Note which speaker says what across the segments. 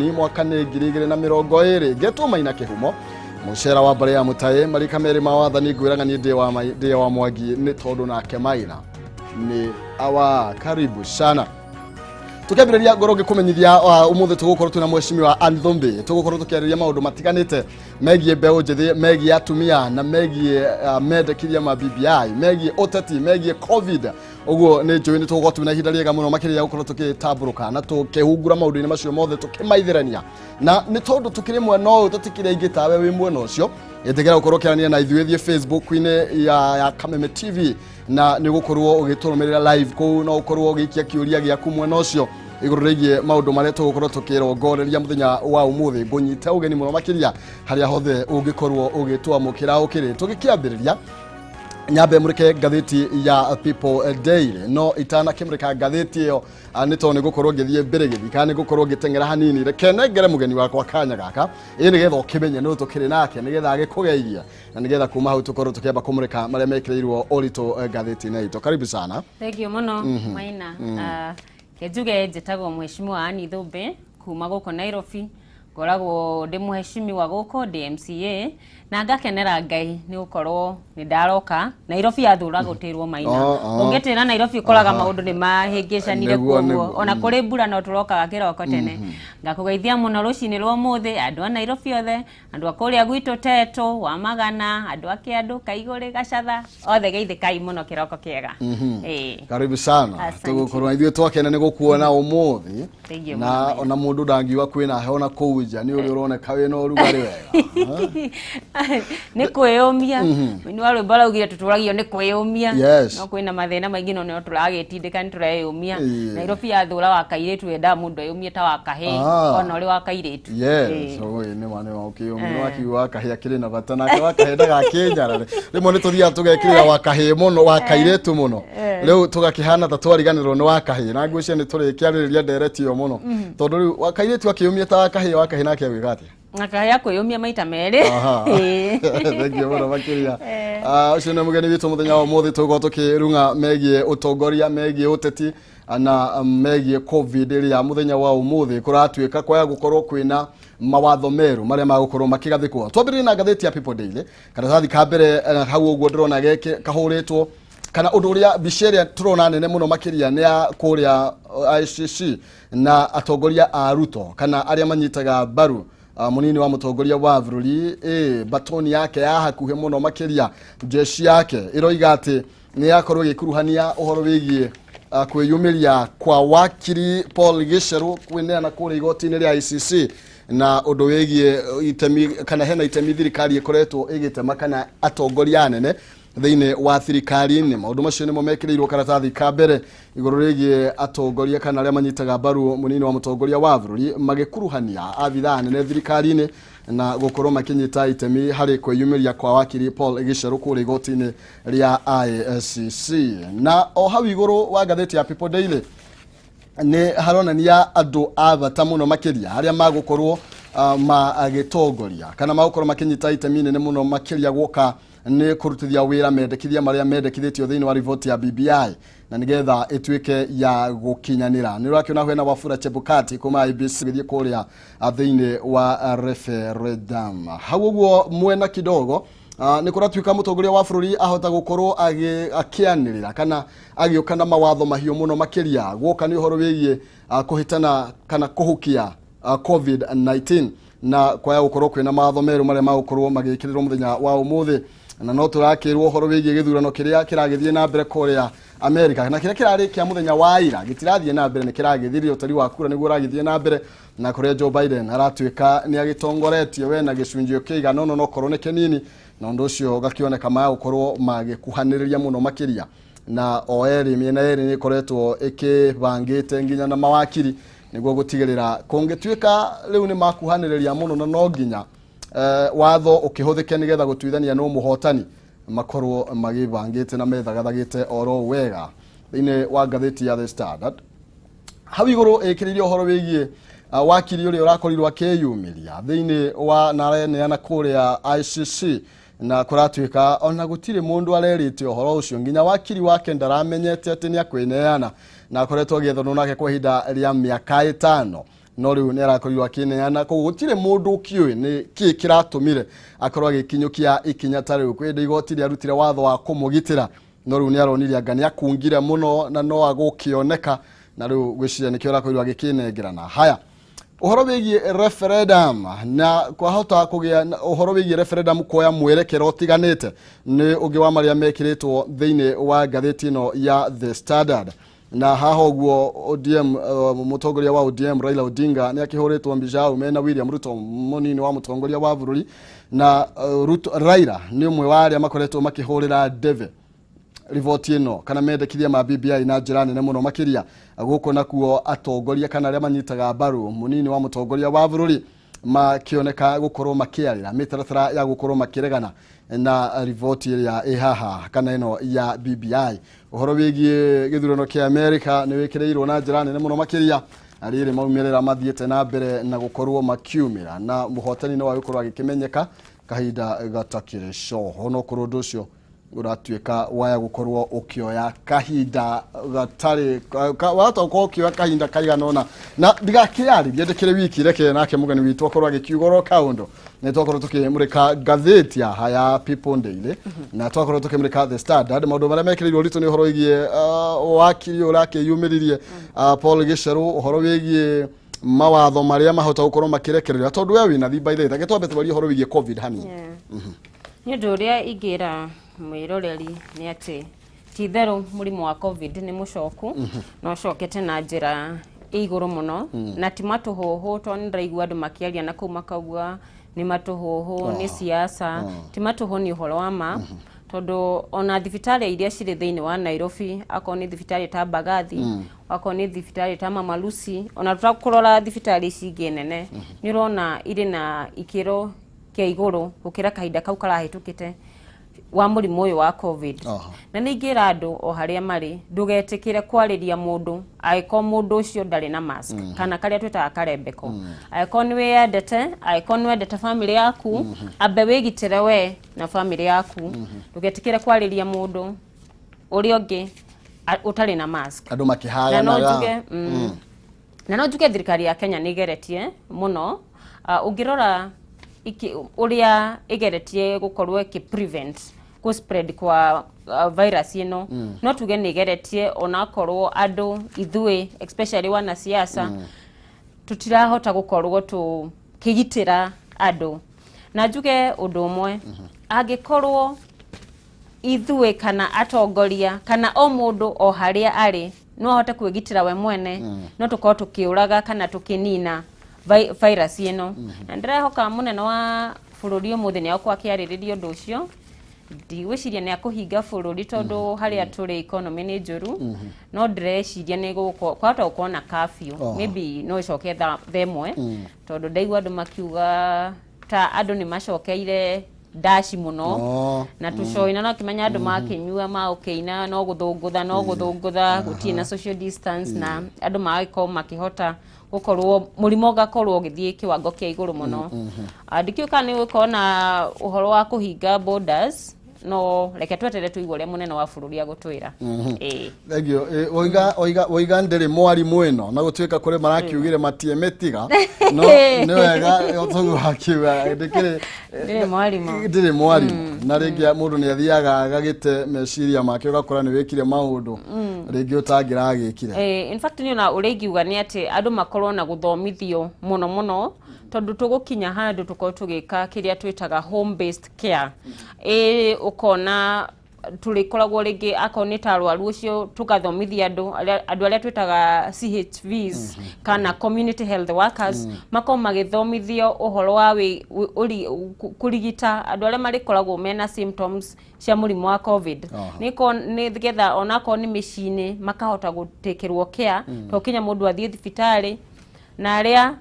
Speaker 1: Mwaka nĩ 2020. Ngetwo Maina Kĩhumo, mũcera wa mbarĩ ya mũtaĩ marika merĩ ma wathani. Ngwĩraga niĩ ndĩ wa Mwangi nĩ tondũ nake Maina nĩ awa. Karibu sana. Tukiambĩrĩria ngorwo ngĩkũmenyithia, ũmũthĩ tũgũkorwo twĩna mheshimiwa Anne Thumbi. Tũgũkorwo tũkĩarĩria maũndũ matiganĩte megiĩ mbeũ njĩthĩ, megiĩ atumia, na megiĩ mendekithia ma BBI, megiĩ ũteti, megiĩ COVID. Ũguo nĩ njũĩ nĩ tũgũkorwo twĩna ihinda rĩega mũno makĩria gũkorwo tũgĩtambũrũka na tũkĩhungura maũndũ-inĩ macio mothe tũkĩmaithĩrania. Na nĩ tondũ tũkĩrĩ mwena ũyũ, tũtikĩrĩ aingĩ tawe wĩ mwena ũcio, ĩtĩkĩra gũkorwo ũkĩaranĩria na ithuĩ. Thiĩ Facebook-inĩ ya Kameme TV na nĩ ũgũkorwo ũgĩtũrũmĩrĩra live kũu. No ũkorwo ũgĩikia kĩũria gĩaku mwena ũcio igũrũ rĩgiĩ maũndũ marĩa tũgũkorwo tũkĩrongoreria mũthenya wa ũmũthĩ. Ngũnyite ũgeni mũno makĩria harĩa hothe ũngĩkorwo ũgĩtwamũkĩra. Ũkĩrĩ tũgĩkĩambĩrĩria, nyambe mũrĩke ngathĩti ya People Daily. No itanakĩmũrĩka ngathĩti ĩyo, nĩ tondũ nĩ gũkorwo ngĩthiĩ mbere gĩthi kana nĩ gũkorwo ngĩteng'era hanini, reke nengere mũgeni wakwa kanya gaka ĩ nĩgetha ũkĩmenye nũ tũkĩrĩ nake, nĩgetha agĩkũgeithia, na nĩgetha kuma hau tũkorwo tũkĩamba kũmũrĩka marĩa mekĩrĩirwo ũritũ ngathĩti-inĩ itũ. Karibu sana.
Speaker 2: Thank you mũno, Maina. Ke njuge njĩtagwo Mheshimiwa Anne Thumbi kuma gũkũ Nairobi. Ngoragwo ndĩ mũheshimiwa gũkũ, ndĩ MCA, na ngakenera Ngai nĩ gũkorwo nĩ ndaroka Nairobi. Yathũra gũtĩrwo, Maina. Ũngĩtĩra Nairobi ũkoraga maũndũ nĩ mahĩngĩcanire. Kuoguo ona kũrĩ mbura no tũrokaga kĩroko tene. Ngakũgeithia mũno rũcinĩ rwa ũmũthĩ, andũ a Nairobi othe, andũ a kũrĩa gwitũ Tetũ wa Magana, andũ a Kĩandũ, Kaigũrĩ, Gacatha, othe geithĩkai mũno, kĩroko kĩega. Ĩĩ.
Speaker 1: Karibu sana.
Speaker 2: Asante.
Speaker 1: Tũgũkorwo ithuĩ twakena nĩ gũkuona ũmũthĩ.
Speaker 2: Thank you
Speaker 1: na
Speaker 2: mũno, Maina.
Speaker 1: Ona mũndũ ndangiuga kwĩna heho na kũu nja, nĩ ũrĩa ũroneka wĩna ũrugarĩ wega.
Speaker 2: Nĩ kwĩyũmia. Mũini wa rwĩmbo araugire tũtũragio nĩ kwĩyũmia. No kwĩna mathĩna maingĩ, no nĩo tũragĩtindĩka, nĩ tũreyũmia. Nairobi yathũra wa kairĩtu, yendaga mũndũ eyũmie ta wa kahĩĩ, ona ũrĩ wa kairĩtu.
Speaker 1: Oi, nĩ ma ũkĩyũmia wakiuga wa kahĩĩ akĩrĩ na bata nake wa kahĩĩ ndagakĩnyarare. Rĩmwe nĩ tũthiaga tũgekĩrĩra wa kahĩĩ mũno, wa kairĩtu mũno, rĩu tũgakĩhana ta twariganĩrwo nĩ wa kahĩĩ. Na ngwĩciria nĩ tũrĩkĩarĩrĩria ndereti ĩyo mũno, tondũ rĩu wa kairĩtu akĩyũmia ta wa kahĩĩ, wa kahĩĩ nake agwĩka atĩa?
Speaker 2: Na kahĩĩ akwĩyũmia maita merĩ. Ĩĩ.
Speaker 1: Thank you mũno makĩria. Ũcio nĩ mũgeni witũ mũthenya wa ũmũthĩ. Tũgũkorwo tũkĩrung'a megiĩ ũtongoria, megiĩ ũteti na megiĩ COVID, ĩrĩa mũthenya wa ũmũthĩ kũratuĩka kwaya gũkorwo kwĩna mawatho merũ marĩa magũkorwo makĩgathĩkwo. Twambĩrĩrie na ngathĩti ya People Daily, karatathi ka mbere. Hau ũguo ndĩrona geke kahũrĩtwo kana ũndũ ũrĩa mbica ĩrĩa tũrona nene mũno makĩria nĩ ya kũrĩa ICC na atongoria a Ruto kana arĩa manyitaga mbaru mũnini wa mũtongoria wa bũrũri, batoni yake ya hakuhĩ mũno makĩria, jeshi yake ĩroiga atĩ nĩ yakorwo ĩgĩkuruhania ũhoro wĩgiĩ kwĩyumĩria kwa wakiri Paul Gicheru kwĩneana kũrĩa igoti-inĩ rĩa ICC, na ũndũ wĩgiĩ itemi kana hena itemi thirikari ĩkoretwo ĩgĩtema kana atongoria anene thĩinĩ wa thirikari-inĩ. Maũndũ macio nĩmo mekĩrĩirwo karatathi ka mbere igũrũ rĩgiĩ atongoria kana arĩa manyitaga mbaru mũnini wa mũtongoria wa bũrũri magĩkuruhania abithaa anene thirikari-inĩ na gũkorwo makĩnyita itemi harĩ kwĩyumĩria kwa wakiri Paul Gicheru kũrĩa igoti-inĩ rĩa ICC. Na o hau igũrũ wa ngathĩti ya People Daily nĩ haronania andũ a bata mũno makĩria arĩa magũkorwo magĩtongoria kana magũkorwo makĩnyita itemi nene mũno makĩria guoka nĩ kũrutithia wĩra mendekithia marĩa mendekithĩtio thĩinĩ wa riboti ya BBI na nĩgetha ĩtuĩke ya gũkinyanĩra. Nĩ ũrakĩona hena Wafula Chebukati kuma IEBC gĩthiĩ kũrĩa thĩinĩ wa referendum. Hau ũguo mwena kidogo, nĩ kũratuĩka mũtongoria wa bũrũri ahota gũkorwo akĩanĩrĩra kana agĩũka na mawatho mahiũ mũno makĩria guoka nĩ ũhoro wĩgiĩ kũhĩtana kana kũhukia COVID-19, na kwaya gũkorwo kwĩna mawatho merũ marĩa magũkorwo magĩkĩrĩrwo mũthenya wa ũmũthĩ. Na no tũrakĩrwo ũhoro wĩgiĩ gĩthurano kĩrĩa kĩragĩthiĩ na mbere kũrĩa America, na kĩrĩa kĩrarĩ kĩa mũthenya wa ira gĩtirathiĩ na mbere, nĩ kĩragĩthirio. Ũtari wa kura nĩguo ũragĩthiĩ na mbere, na kũrĩa Joe Biden aratuĩka nĩ agĩtongoretie we na gĩcunjĩ kĩigana ũna, no korwo nĩ kĩnini, na ũndũ ũcio ũgakĩoneka magũkorwo magĩkuhanĩrĩria mũno makĩria. Na o erĩ, mĩena yerĩ nĩ ĩkoretwo ĩkĩbangĩte nginya na mawakiri nĩguo gũtigĩrĩra kũngĩtuĩka rĩu nĩ makuhanĩrĩria mũno na no nginya watho ũkĩhũthĩke nĩgetha gũtuithania nũ mũhotani, makorwo magĩbangĩte na methagathagĩte oro wega. Thĩinĩ wa ngathĩti ya The Standard hau igũrũ ĩkĩrĩirie ũhoro wĩgiĩ wakiri ũrĩa ũrakorirwo akĩyumĩria thĩinĩ wa na areneana kũrĩa ICC, na kũratuĩka ona gũtirĩ mũndũ arerĩte ũhoro ũcio, nginya wakiri wake ndaramenyete atĩ nĩ akwĩneana, na akoretwo agĩethanwo nake kwa ihinda rĩa mĩaka 5. No rĩu nĩ arakorirwo akĩneana, koguo gũtirĩ mũndũ ũkĩũĩ nĩ kĩĩ kĩratũmire akorwo agĩkinyũkia ikinya ta rĩu. Kwĩ hĩndĩ igoti rĩarutire watho wa kũmũgitĩra, no rĩu nĩ aronire anga nĩ akungire mũno na no agũkĩoneka, na rĩu gwĩciria nĩkĩo arakorirwo agĩkĩnengerana. Haya, ũhoro wĩgiĩ referendum na kwahota kũgĩa ũhoro wĩgiĩ referendum kuoya mwerekero ũtiganĩte nĩ ũngĩ wa marĩa mekĩrĩtwo thĩinĩ wa ngathĩti ĩno ya The Standard. Na haha ũguo ODM, mũtongoria wa ODM Raila Odinga nĩ akĩhũrĩtwo mbica hau mena William Ruto, mũnini wa mũtongoria wa bũrũri. Na Ruto, Raila nĩ ũmwe wa arĩa makoretwo makĩhũrĩra ndebe riboti ĩno kana mendekithia ma BBI na njĩra nene mũno makĩria. Gũkũ nakuo atongoria kana arĩa manyitaga mbaru mũnini wa mũtongoria wa bũrũri makĩoneka gũkorwo makĩarĩra mĩtaratara ya gũkorwo makĩregana na riboti ĩrĩa ĩ haha kana ĩno ya BBI. Ũhoro wĩgiĩ gĩthurano kĩa America nĩ wĩkĩrĩirwo na njĩra nene mũno makĩria, na rĩrĩ maumĩrĩra mathiĩte na mbere na gũkorwo makiumĩra, na mũhotani no agĩkorwo agĩkĩmenyeka kahinda gatakĩrĩ coho. Onokorwo ũndũ ũcio ũratuĩka waya gũkorwo ũkĩoya kahinda gatarĩ wahota gũkorwo ũkĩoya kahinda kaigana ũna, na ndigakĩarĩrie ndĩkĩrĩ wiki, reke nake mũgeni witũ akorwo agĩkiuga oro kaũndũ. Nĩ twakorwo tũkĩmũrĩka ngathĩti haha ya People Daily na twakorwo tũkĩmũrĩka The Standard. Maũndũ marĩa mekĩrĩirwo ũritũ nĩ ũhoro wĩgiĩ wakiri ũrakĩyumĩririe Paul Gicheru, ũhoro wĩgiĩ mawatho marĩa mahota gũkorwo makĩrekererio, tondũ we wĩna thimba ithe take twambe twarie ũhoro wĩgiĩ COVID hanini.
Speaker 2: Nĩ ũndũ ũrĩa ingĩra mwĩroreri nĩ atĩ ti itherũ mũrimũ wa COVID nĩ mũcoku na ũcokete na njĩra ĩ igũrũ mũno, na ti matũhũhũ, tondũ nĩ ndĩraigua andũ makĩaria na kũu makauga nĩ matũhũhũ, nĩ siasa. Ti matũhũ, nĩ ũhoro wa ma, tondũ ona thibitarĩ iria cirĩ thĩinĩ wa Nairobi, akorwo nĩ thibitarĩ ta Mbagathi, akorwo nĩ thibitarĩ ta Mama Lucy, ona tũtakũrora thibitarĩ ici ingĩ nene, nĩ ũrona irĩ na ikĩro kĩa igũrũ gũkĩra kahinda kau karahĩtũkĩte wa mũrimũ ũyũ wa COVID. Na nĩ ingĩra andũ o harĩa marĩ, ndũgetĩkĩre kwarĩria mũndũ angĩkorwo mũndũ ũcio ndarĩ na mask kana karĩa twĩtaga karembeko. Angĩkorwo nĩ wĩyendete, angĩkorwo nĩ wendete famĩlĩ yaku, ambe wĩgitĩre we na famĩlĩ yaku. Ndũgetĩkĩre kwarĩria mũndũ ũrĩa ũngĩ ũtarĩ na mask.
Speaker 1: Andũ
Speaker 2: Na no
Speaker 1: makĩhaganaga.
Speaker 2: njuge na no njuge thirikari ya Kenya nĩ ĩgeretie mũno. Ũngĩrora ũrĩa ĩgeretie gũkorwo ĩkĩ prevent kũ spread kwa virus ĩno, no tuge nĩ ĩgeretie, onakorwo andũ ithuĩ, especially wanasiasa, tutirahota gũkorwo tũkĩgitĩra andũ. Na njuge ũndũ ũmwe, angĩkorwo ithuĩ kana atongoria kana o mũndũ o harĩa arĩ no ahote kwĩgitĩra we mwene, no tũkorwo tũkĩũraga kana tũkĩnina virus ĩno. Na ndĩrehoka mũnene wa bũrũri ũmũthĩ nĩ agũkorwo akĩarĩrĩria ũndũ ũcio. Ndigwĩciria nĩ akũhinga bũrũri, tondũ harĩa tũrĩ economy nĩ njũru, no ndĩreciria nĩ kwahota gũkorwo na curfew. Maybe no ĩcoke thaa 1, tondũ ndaigua andũ makiuga ta andũ nĩ macokeire ndaci mũno na tũcoina, no kĩmenya andũ makĩnyua magũkĩina, no gũthũngũtha, no gũthũngũtha, gũtirĩ na social distance, na andũ magagĩkorwo makĩhota gũkorwo mũrimũ ũgakorwo ũgĩthiĩ kĩwango kĩa igũrũ mũno. Ndikĩũĩ kana nĩ gũkorwo na ũhoro wa kũhinga borders, no reke tweterere tũigue ũrĩa mũnene wa bũrũri agũtwĩra. Ĩĩ.
Speaker 1: Thank you. Oiga ndĩrĩ mwarimũ ĩno, na gũtuĩka kũrĩ marakiugire matiemĩtiga, no nĩ wega ũtoguo akiuga ndĩkĩrĩ.
Speaker 2: Ndĩrĩ mwarimũ.
Speaker 1: Ndĩrĩ mwarimũ, na rĩngĩ mũndũ nĩ athiaga agagĩte meciria make, ũgakora nĩ wĩkire maũndũ rĩngĩ ũtangĩragĩkire.
Speaker 2: In fact, niĩ ona ũrĩa ingiuga nĩ atĩ andũ makorwo na gũthomithio mũno mũno, tondũ tũgũkinya handũ tũkorwo tũgĩka kĩrĩa twĩtaga home based care. Ũkona tũrĩkoragwo rĩngĩ akorwo nĩ ta arwaru ũcio, tũgathomithia andũ arĩa twĩtaga CHVs kana community health workers, makorwo magĩthomithio ũhoro wa kũrigita andũ arĩa marĩkoragwo mena symptoms cia mũrimũ wa COVID, nĩgetha onakorwo nĩ mĩciĩ-inĩ makahota gũtĩkĩrwo care, to kinya mũndũ athiĩ thibitarĩ. Na arĩa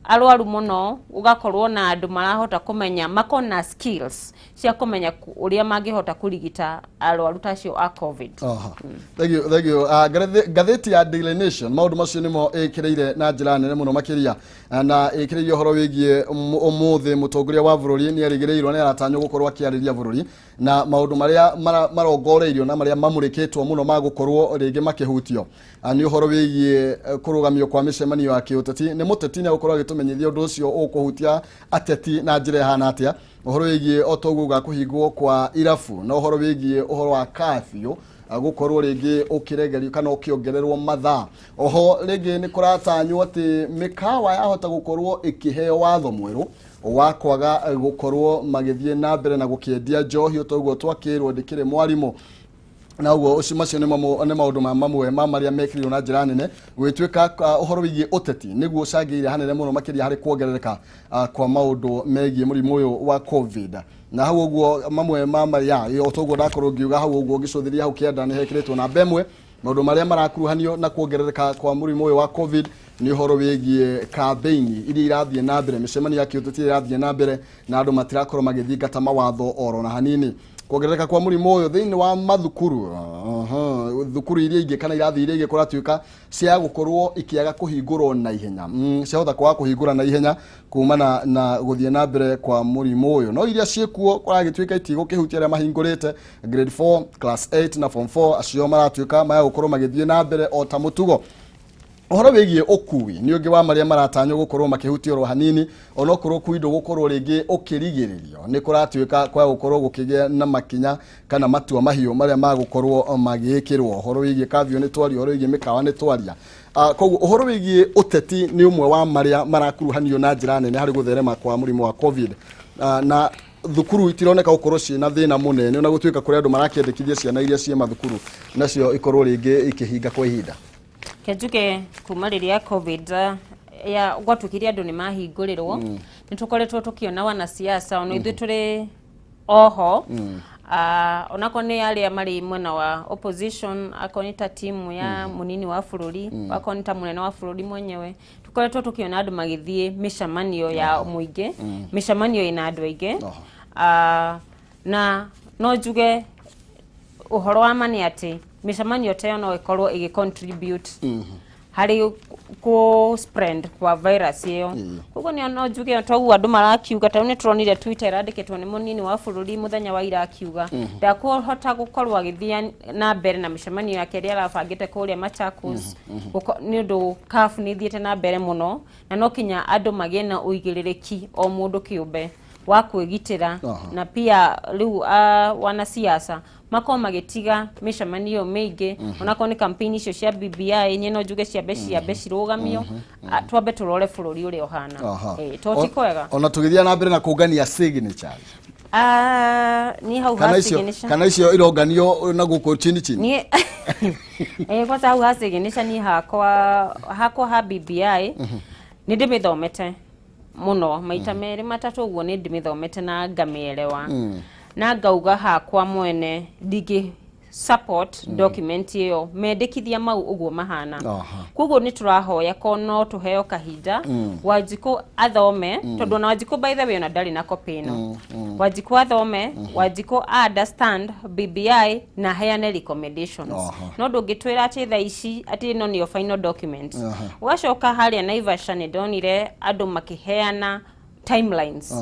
Speaker 2: Arwaru muno ugakorwo na andu marahota kumenya, makorwo na skills cia kumenya uria mangihota kurigita arwaru ta acio a COVID.
Speaker 1: Aha. Thank you, thank you. Ngathĩti ya Daily Nation maũndũ macio nĩmo ĩkĩrĩire na njĩra nene mũno makĩria. Na ĩkĩrĩire ũhoro wĩgiĩ ũmũthĩ mũtongoria wa bũrũri nĩ erĩgĩrĩirwo, nĩ aratanywo gũkorwo akĩarĩria bũrũri, na maũndũ marĩa marongoreirio na marĩa mamũrĩkĩtwo mũno ma gũkorwo rĩngĩ makĩhutio nĩ ũhoro wĩgiĩ kũrũgamio kwa mĩcemanio ya kĩũteti. Nĩ mũteti nĩ egũkorwo agĩtũmenyithia ũndũ ũcio ũkũhutia ateti na njĩra ĩhana atĩa, ũhoro wĩgiĩ o toguo ga kũhingwo kwa irabu, na ũhoro wĩgiĩ ũhoro wa curfew gũkorwo rĩngĩ ũkĩregerio kana ũkĩongererwo mathaa. Oho rĩngĩ nĩ kũratanywo atĩ mĩkawa yahota gũkorwo ĩkĩheo watho mwerũ wa kwaga gũkorwo magĩthiĩ na mbere na gũkĩendia njohi, toguo twakĩrwo ndĩkĩrĩ mwarimũ. Na ũguo ũcio macio nĩ maũndũ ma mamwe ma marĩa mekĩrirwo na njĩra nene gũgĩtuĩka ũhoro wĩgiĩ ũteti nĩguo ũcangĩire hanene mũno makĩria harĩ kuongerereka kwa maũndũ megiĩ mũrimũ ũyũ wa COVID. Na hau ũguo mamwe ma marĩa o toguo ndakorwo ngiuga hau ũguo ngĩcũthĩrĩria hau kĩanda nĩ hekĩrĩtwo namba ĩmwe, maũndũ marĩa marakuruhanio na kuongerereka kwa mũrimũ ũyũ wa COVID nĩ ũhoro wĩgiĩ kambeini iria irathiĩ na mbere, mĩcemanio ya kĩũteti iria irathiĩ na mbere, na andũ matirakorwo magĩthingata mawatho oro na hanini. Kuongerereka kwa mũrimũ ũyũ thĩinĩ wa mathukuru, thukuru iria ingĩ kana irathi iria ingĩ kũratuĩka cia gũkorwo ikĩaga kũhingũrwo na ihenya, ciahota kwaga kũhingũra na ihenya kumana na gũthiĩ na mbere kwa mũrimũ ũyũ, no iria ciĩkuo kũragĩtuĩka itigũkĩhutia arĩa mahingũrĩte grade 4, class 8 na form 4, acio maratuĩka maya gũkorwo magĩthiĩ na mbere o ta mũtugo. Ũhoro wĩgiĩ ũkui nĩ ũngĩ wa marĩa maratanywo gũkorwo makĩhutio oro hanini, onokorwo ũkui ndũgũkorwo rĩngĩ ũkĩrigĩrĩrio, nĩ kũratuĩka kwa gũkorwo gũkĩgĩa na makinya kana matua mahiũ marĩa magũkorwo magĩĩkĩrwo. Ũhoro wĩgiĩ curfew nĩ twaria, ũhoro wĩgiĩ mĩkawa nĩ twaria. Koguo ũhoro wĩgiĩ ũteti nĩ ũmwe wa marĩa marakuruhanio na njĩra nene harĩ gũtherema kwa mũrimũ wa COVID. Na thukuru itironeka gũkorwo ciĩna thĩna mũnene, ona gũtuĩka kũrĩ andũ marakĩendekithia ciana iria ciĩ mathukuru nacio ikorwo rĩngĩ ikĩhinga kwa ihinda.
Speaker 2: Kenjuge kuma rĩrĩa COVID ya gwatuĩkire andũ nĩ mahingũrĩrwo, nĩ tũkoretwo tũkĩona wanasiasa ona ithuĩ tũrĩ oho, onakorwo nĩ arĩa marĩ mwena wa opposition, akorwo nĩ ta timu ya mũnini wa bũrũri, akorwo nĩ ta mũnene wa bũrũri mwenyewe, tũkoretwo tũkĩona andũ magĩthiĩ mĩcemanio ya mũingĩ, mĩcemanio ĩna andũ aingĩ. Na no njuge ũhoro wa ma nĩ atĩ mĩcemanio ta ĩyo no ĩkorwo ĩgĩ contribute harĩ kũ spread kwa virus ĩyo. Koguo nĩ no njuge toguo andũ marakiuga, ta rĩu nĩ tũronire Twitter ĩrandĩkĩtwo nĩ mũnini wa bũrũri mũthenya wa ira akiuga ndakũhota gũkorwo agĩthiĩ na mbere na mĩcemanio yake ĩrĩa arabangĩte kũrĩa Machakos nĩ ũndũ curfew nĩ ĩthiĩte na mbere mũno, na no kinya andũ magĩe na ũigĩrĩrĩki o mũndũ kĩũmbe wa kwĩgitĩra. Na pia rĩu wanasiasa makorwo magĩtiga mĩcemanio mĩingĩ, onakorwo nĩ campaign icio cia BBI, niĩ no njuge ciambe cirũgamio, twambe tũrore bũrũri ũrĩa ũhana. To ti kwega.
Speaker 1: Ona tũgĩthiĩ na mbere na kũngania signatures?
Speaker 2: Niĩ hau
Speaker 1: kana
Speaker 2: ha
Speaker 1: icio
Speaker 2: signature
Speaker 1: kana icio ironganio na gũkũ chini chini?
Speaker 2: Niĩ kwanza hau ha signature, niĩ hakwa ha BBI nĩ ndĩmĩthomete mũno maita merĩ matatũ ũguo, nĩ ndĩmĩthomete na ngamĩelewa na ngauga hakwa mwene ndingĩ support document ĩyo mendekithia mau ũguo mahana. Koguo nĩ tũrahoya ko no tũheo kahinda Wanjikũ athome, tondũ ona Wanjikũ, by the way, ona ndarĩ na copy ĩno. Wanjikũ athome, Wanjikũ understand BBI na aheane recommendations. No ndũngĩtwĩra atĩ thaa ici atĩ ĩno nĩyo final document. Ũgacoka harĩa Naivasha nĩ ndonire andũ makĩheana timelines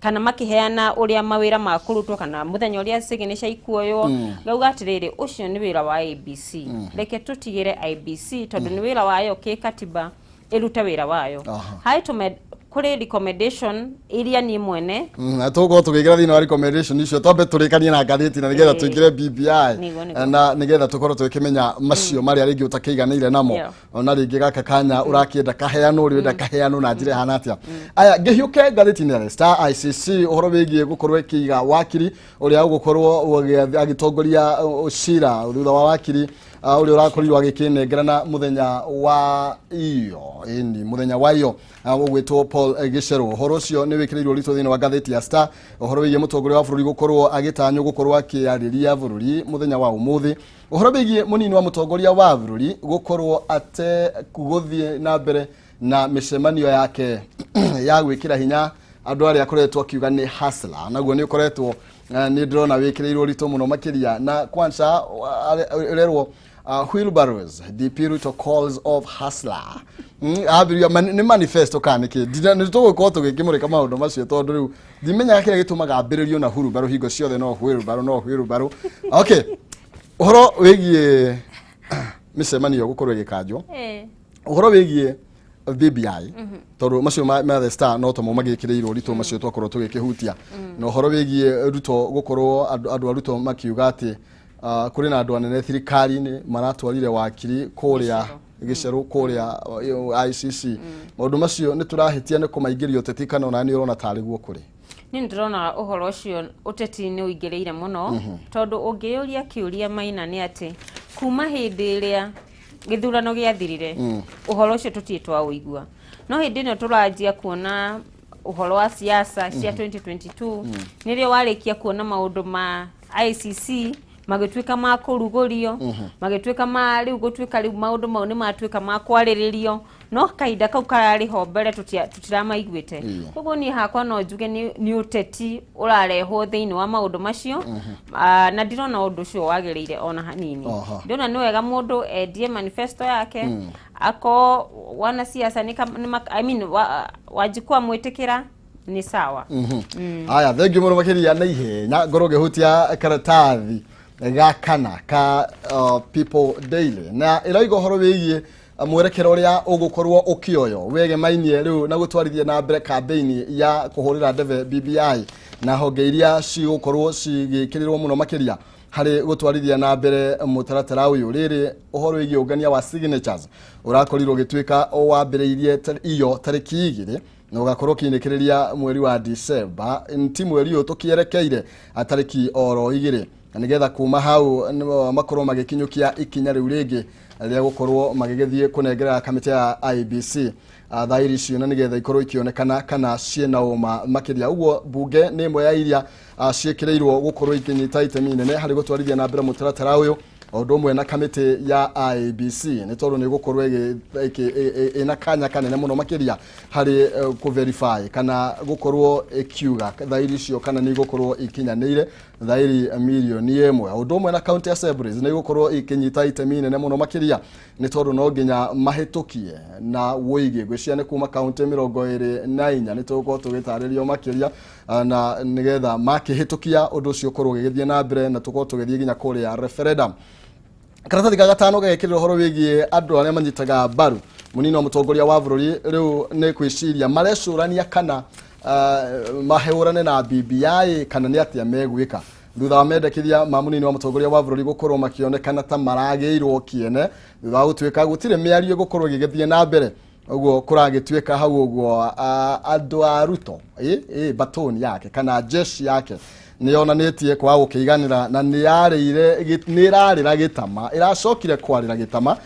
Speaker 2: kana makĩheana ũrĩa mawĩra makũrutwo kana mũthenya ũrĩa signature ikuoywo. Ngauga atĩrĩrĩ, ũcio nĩ wĩra wa IEBC, reke tũtigĩre IEBC tondũ nĩ wĩra wayo kĩkatiba ĩrute wĩra wayo. Harĩ tũme kũrĩ recommendation iria niĩ mwene
Speaker 1: Na tũgũkorwo tũkĩingĩra thĩinĩ wa recommendation icio, twambe tũrĩkanie na ngathĩti na nĩgetha tũingĩre BBI.
Speaker 2: Nĩguo.
Speaker 1: Na nĩgetha tũkorwo tũgĩkĩmenya macio marĩa rĩngĩ ũtakĩiganĩire namo, ona rĩngĩ gaka kanya ũrakĩenda kaheanwo ũrĩa ũrenda kaheanwo na njĩra ĩhana atĩa. Aya, ngĩhiũke ngathĩti-inĩ ya The Star, ICC ũhoro wĩgiĩ gũkorwo ĩkĩiga wakiri ũrĩa ũgũkorwo agĩtongoria cira thutha wa wakiri ũrĩa ũrakorirwo agĩkĩnengerana mũthenya wa iyo, ĩni mũthenya wa iyo, ũgwĩtwo Paul Gicheru. Ũhoro ũcio nĩ wĩkĩrĩirwo ũritũ thĩinĩ wa ngathĩti ya Star, ũhoro wĩgiĩ mũtongoria wa bũrũri gũkorwo agĩtanywo gũkorwo akĩarĩria bũrũri mũthenya wa ũmũthĩ, ũhoro wĩgiĩ mũnini wa mũtongoria wa bũrũri gũkorwo ate gũthiĩ na mbere. Na mĩcemanio yake ya gwĩkĩra hinya andũ arĩa akoretwo akiuga nĩ hustler, naguo nĩ ũkoretwo nĩ ndĩrona wĩkĩrĩirwo ũritũ mũno makĩria. Na kwanza ĩrerwo "Wheelbarrows, DP Ruto calls off hustler." Ambĩrĩria nĩ manifesto kana nĩkĩ? Nĩ tũgũkorwo tũgĩkĩmũrĩka maũndũ macio, tondũ rĩu ndimenyaga kĩrĩa gĩtũmaga ambĩrĩrio na hurumbarũ hingo ciothe, no wheelbarrow, no wheelbarrow. Okay, ũhoro wĩgiĩ mĩcemanio gũkorwo ĩgĩkanjwo, ũhoro wĩgiĩ BBI, tondũ macio ma The Star no tomo magĩkĩrĩirwo ũritũ, macio twakorwo tũgĩkĩhutia, na ũhoro wĩgiĩ Ruto gũkorwo andũ a Ruto makiuga atĩ kũrĩ na andũ anene thirikari-inĩ maratwarire wakiri kũrĩa gĩcerũ kũrĩa ICC. Maũndũ macio nĩ tũrahĩtia nĩ kũmaingĩria ũteti, kana ona nĩ ũrona tarĩ guo kũrĩ?
Speaker 2: Niĩ nĩ ndĩrona ũhoro ũcio ũteti nĩ ũingĩrĩire mũno, tondũ ũngĩyũria kĩũria, Maina, nĩ atĩ kuma hĩndĩ ĩrĩa gĩthurano gĩathirire, ũhoro ũcio tũtirĩ twaũigua. No hĩndĩ ĩno tũranjia kuona ũhoro wa siasa cia 2022, nĩrĩo warĩkia kuona maũndũ ma ICC magĩtuĩka ma kũrugũrio, magĩtuĩka ma rĩu gũtuĩka rĩu maũndũ mau nĩ matuĩka ma kwarĩrĩrio, no kahinda kau kararĩ ho mbere tũtiramaiguĩte. Koguo niĩ hakwa no njuge nĩ ũteti ũrarehwo thĩinĩ wa maũndũ macio. Ah, na ndirona ũndũ ũcio wagĩrĩire ona hanini. Ndĩrona nĩ wega mũndũ endie manifesto yake, ako wanasiasa nĩ I mean, Wanjikũ amwĩtĩkĩra nĩ sawa.
Speaker 1: Aya, thengiũ mũno makĩria. Na ihenya ngorwo ngĩhutia karatathi ga kana ka People Daily, na ĩrauga ũhoro wĩgiĩ mwerekera ũrĩa ũgũkorwo ũkĩoywo wegemainie rĩu na gũtwarithia na mbere kambĩini ya kũhũrĩra ndebe BBI, na honge iria cigũkorwo cigĩkĩrĩrwo mũno makĩria harĩ gũtwarithia na mbere mũtaratara ũyũ. Rĩrĩ ũhoro wĩgiĩ ũngania wa signatures ũrakorirwo ũgĩtuĩka wambĩrĩirie iyo tarĩki 2 na ũgakorwo ũkĩinĩkĩrĩria mweri wa December, ti mweri ũyũ tũkĩerekeire, tarĩki oro 2, na nĩgetha kuma hau makorwo magĩkinyũkia ikinya rĩu rĩngĩ rĩa gũkorwo magĩgĩthiĩ kũnengera kamĩtĩ ya IEBC thairi icio, na nĩgetha ikorwo ikĩonekana kana ciĩna ũma makĩria. Ũguo bunge nĩ ĩmwe ya iria ciĩkĩrĩirwo gũkorwo ikĩnyita itemi inene harĩ gũtwarithia na mbere mũtaratara ũyũ, o ũndũ ũmwe na kamĩtĩ ya IEBC, nĩ tondũ nĩ ĩgũkorwo ĩna kanya kanene mũno makĩria harĩ kũ-verify kana gũkorwo ĩkiuga thairi icio kana nĩ igũkorwo ikinyanĩire thairi mirioni 1. Ũndũ ũmwe na county assemblies nĩ igũkorwo ikĩnyita itemi inene mũno makĩria, nĩ tondũ no nginya mahĩtũkie na wũigĩ ngwĩciria nĩ kuma kaunti 24. Nĩ tũgũkorwo tũgĩtarĩrio makĩria, na nĩgetha makĩhĩtũkia ũndũ ũcio ũkorwo ũgĩgĩthiĩ na mbere na tũkorwo tũgĩthiĩ nginya kũrĩa referendum. Karatathi ga gatano gagekĩrĩra ũhoro wĩgiĩ andũ arĩa manyitaga mbaru mũnini wa mũtongoria wa bũrũri, rĩu nĩ kwĩciria marecũrania kana mahũrane na BBI kana nĩ atĩa megwĩka thutha wa mendekithia ma mũnini wa mũtongoria wa bũrũri gũkorwo makĩonekana ta maragĩirwo kĩene, thutha wa gũtuĩka gũtirĩ mĩario ĩgũkorwo ĩgĩgĩthiĩ na mbere. Ũguo kũragĩtuĩka hau ũguo, andũ a Ruto batoni yake kana jeshi yake nĩ yonanĩtie kwaga gũkĩiganĩra, na nĩ yarĩire nĩ ĩrarĩra gĩtama, ĩracokire kwarĩra gĩtama,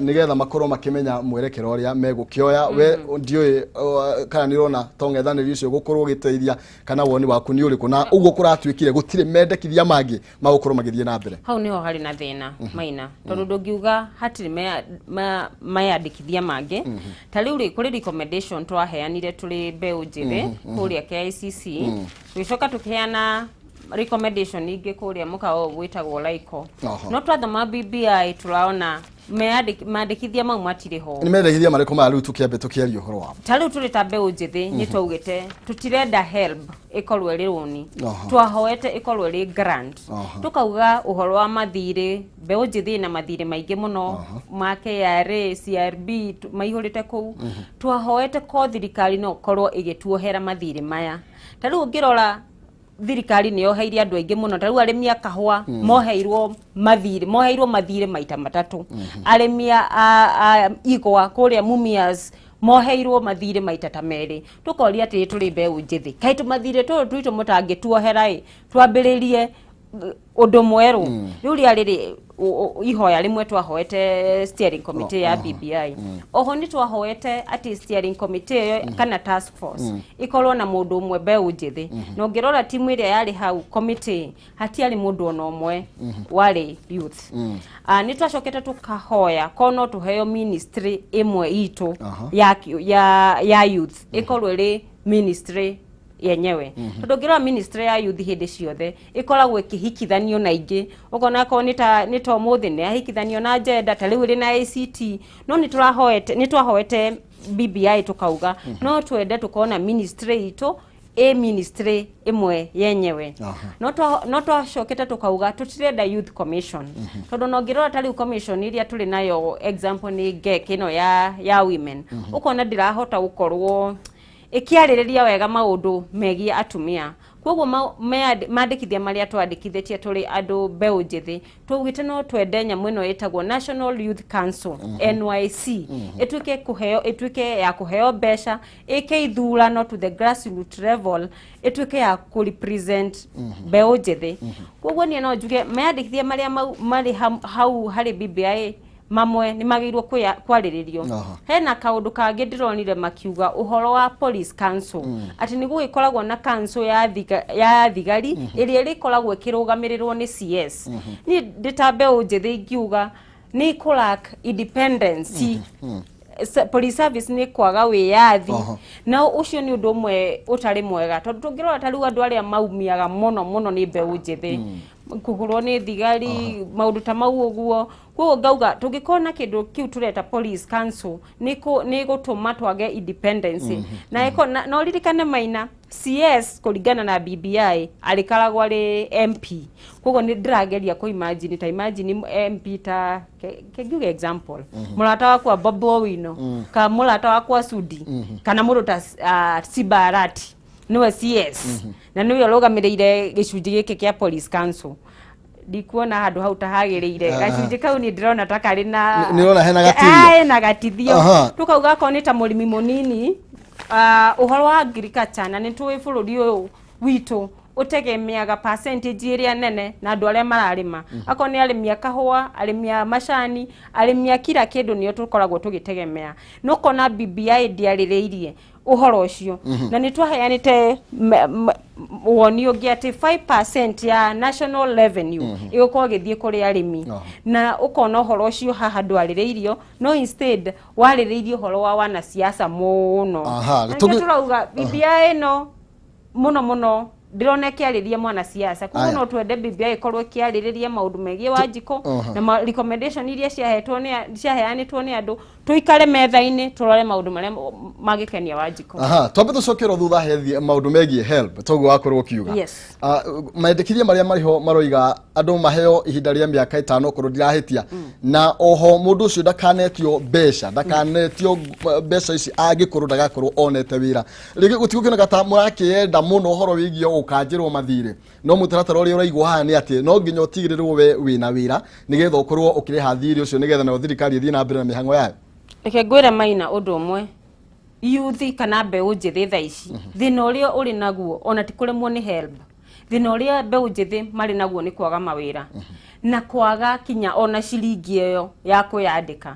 Speaker 1: nĩgetha makorwo makĩmenya mwerekero ũrĩa megũkĩoya. We ndiũĩ kana nĩ ũrona ta ũng'ethanĩri ũcio gũkorwo ũgĩteithia, kana woni waku nĩ ũrĩkũ na ũguo kũratuĩkire gũtirĩ mendekithia mangĩ magũkorwo magĩthiĩ na mbere?
Speaker 2: Hau niho harĩ na thĩna, Maina, tondũ ndũngiuga hatirĩ meyandĩkithia mangĩ. Ta rĩu rĩ, kũrĩ recommendation twaheanire tũrĩ mbeũ njĩthĩ kũrĩa KICC, tũgĩcoka tũkĩheana recommendation ingĩ kũrĩa mũkawa wĩtagwo Laiko. No twathoma BBI tũraona mandĩkithia mau matirĩ ho.
Speaker 1: Nĩ mendekithia marĩkũ maya rĩu tũkĩambe tũkĩaria ũhoro wamo?
Speaker 2: Ta rĩu tũrĩ ta mbeũ njĩthĩ nĩ twaugĩte tũtirenda HELB ĩkorwo ĩrĩ rũni. Twahoete ĩkorwo ĩrĩ grant. Tũkauga ũhoro wa mathirĩ, mbeũ njĩthĩ ĩna mathirĩ maingĩ mũno ma KRA, CRB maihũrĩte kũu. Twahoete ko thirikari no ĩkorwo ĩgĩtuohera mathirĩ maya. Ta rĩu ũngĩrora, thirikari nĩ yoheirie andũ aingĩ mũno. Ta rĩu arĩmi a kahũa moheirwo mathirĩ maita matatũ. Arĩmi a igwa kũrĩa Mumias moheirwo mathirĩ maita ta merĩ. Tũkoria atĩrĩ, tũrĩ mbeũ njĩthĩ, kaĩ tũmathirĩ tũtũ twitũ mũtangĩtuohera ĩ twambĩrĩrie ũndũ mwerũ? Rĩu rĩa rĩrĩ Ihoya rĩmwe twahoete steering committee ya BBI. Oho nĩ twahoete atĩ steering committee ĩyo kana task force ĩkorwo na mũndũ ũmwe mbeũ njĩthĩ. Na ũngĩrora timu ĩrĩa yarĩ hau committee, hatiarĩ mũndũ ona ũmwe warĩ youth. Nĩ twacokete tũkahoya korwo no tũheo ministry ĩmwe itũ ya youth, ĩkorwo ĩrĩ ministry yenyewe, tondũ ũngĩrora ministry ya youth hĩndĩ ciothe ĩkoragwo ĩkĩhikithanio na ingĩ. Ũkona akorwo nĩ ta ũmũthĩ nĩ yahikithanio na gender, ta rĩu ĩrĩ na ACT. No nĩ tũrahoete, nĩ twahoete BBI tũkauga no twende tũkorwo na ministry itũ ĩ ministry ĩmwe yenyewe. No twacokete tũkauga tũtirenda youth commission, tondũ no ngĩrora ta rĩu commission iria tũrĩ nayo, example nĩ GEC ĩno ya women, ũkona ndĩrahota gũkorwo ĩkĩarĩrĩria wega maũndũ megiĩ atumia. Koguo mandĩkithia marĩa twandĩkithĩtie tũrĩ andũ mbeũ njĩthĩ, twaugĩte no twende nyamũ ĩno ĩtagwo National Youth Council, NYC, ĩtuĩke kũheo, ĩtuĩke ya kũheo mbeca, ĩke ithurano to the grassroots level, ĩtuĩke ya kũ-represent mbeũ njĩthĩ. Koguo niĩ no njuge meyandĩkithia marĩa marĩ hau harĩ BBI mamwe nĩ magĩrĩirwo kwarĩrĩrio. Hena kaũndũ kangĩ ndĩronire makiuga ũhoro wa police council, atĩ nĩ gũgĩkoragwo na council ya thigari ĩrĩa ĩrĩkoragwo ĩkĩrũgamĩrĩrwo nĩ CS. Niĩ ndĩ ta mbeũ njĩthĩ ingiuga nĩ kũ lack independence. Police service nĩ kwaga wĩyathi. Na ũcio nĩ ũndũ ũmwe ũtarĩ mwega, tondũ tũngĩrora ta rĩu andũ arĩa maumiaga mũno mũno nĩ mbeũ njĩthĩ, kũhũrwo nĩ thigari, maũndũ ta mau ũguo. Koguo ngauga tũngĩkorwo na kĩndũ kĩu tũreta police council, nĩ gũtũma twage independence. Na ũririkane Maina, CS kũringana na BBI arĩkaragwo arĩ MP. Koguo nĩ ndĩrageria kũ imagine, ta imagine MP ta kĩngiuga example mũrata wakwa Babu Owino, ka mũrata wakwa Sudi, kana mũndũ ta Simba Arati nĩwe CS na nĩwe ũrũgamĩrĩire gĩcunjĩ gĩkĩ kĩa police council. Ndikuona handũ hau ta hagĩrĩire. Gacunjĩ kau nĩ ndĩrona ta karĩ na
Speaker 1: Nĩ ũrona hena gatithio?
Speaker 2: Hena gatithio. Tukauga akorwo nĩ ta mũrĩmi mũnini, ũhoro wa agriculture, na nĩ tũĩ bũrũri ũyũ witũ ũtegemeaga percentage ĩrĩa nene na andũ arĩa mararĩma, akorwo nĩ arĩmi a kahũa, arĩmi a macani, arĩmi a kila kĩndũ, nĩo tũkoragwo tũgĩtegemea. No kona BBI ndĩarĩrĩirie ũhoro ũcio. Na nĩ twaheanĩte woni ũngĩ atĩ 5% ya national revenue ĩgũkorwo ĩgĩthiĩ kũrĩ arĩmi. Na ũkona ũhoro ũcio haha ndwarĩrĩirio, no instead warĩrĩirie ũhoro wa wanasiasa mũno. Na nĩkĩo tũrauga BBI ĩno mũno mũno ndĩrona ĩkĩarĩria mwanasiasa. Koguo no twende BBI ĩkorwo ĩkĩarĩrĩria maũndũ megiĩ Wanjikũ na recommendation iria ciahetwo nĩ ciaheanĩtwo nĩ andũ, tũikare metha-inĩ tũrore maũndũ marĩa mangĩkenia Wanjikũ.
Speaker 1: Twambe tũcokerwo thutha hethi maũndũ megiĩ HELB, toguo wakorwo ũkiuga.
Speaker 2: Yes.
Speaker 1: Mendekithia marĩa marĩ ho maroiga andũ maheo ihinda rĩa mĩaka 5, okorwo ndirahĩtia, na oho mũndũ ũcio ndakanetio mbeca, ndakanetio mbeca ici angĩkorwo ndagakorwo onete wĩra rĩngĩ. Gũtigũkĩoneka ta mũrakĩenda mũno ũhoro wĩgiĩ gũkanjĩrwo mathirĩ, no mũtaratara ũrĩa ũraigwo haha nĩ atĩ no nginya ũtigĩrĩrwo we wĩna wĩra nĩgetha ũkorwo ũkĩrĩha thirĩ ũcio, nĩgetha nayo thirikari ĩthiĩ na mbere na mĩhang'o yayo.
Speaker 2: Reke ngwĩre Maina ũndũ ũmwe. Youth kana mbeũ njĩthĩ thaa ici, thĩna ũrĩa ũrĩ naguo ona ti kũremwo nĩ HELB. Thĩna ũrĩa mbeũ njĩthĩ marĩ naguo nĩ kwaga mawĩra na kwaga kinya ona ciringi ĩyo ya kwĩyandĩka.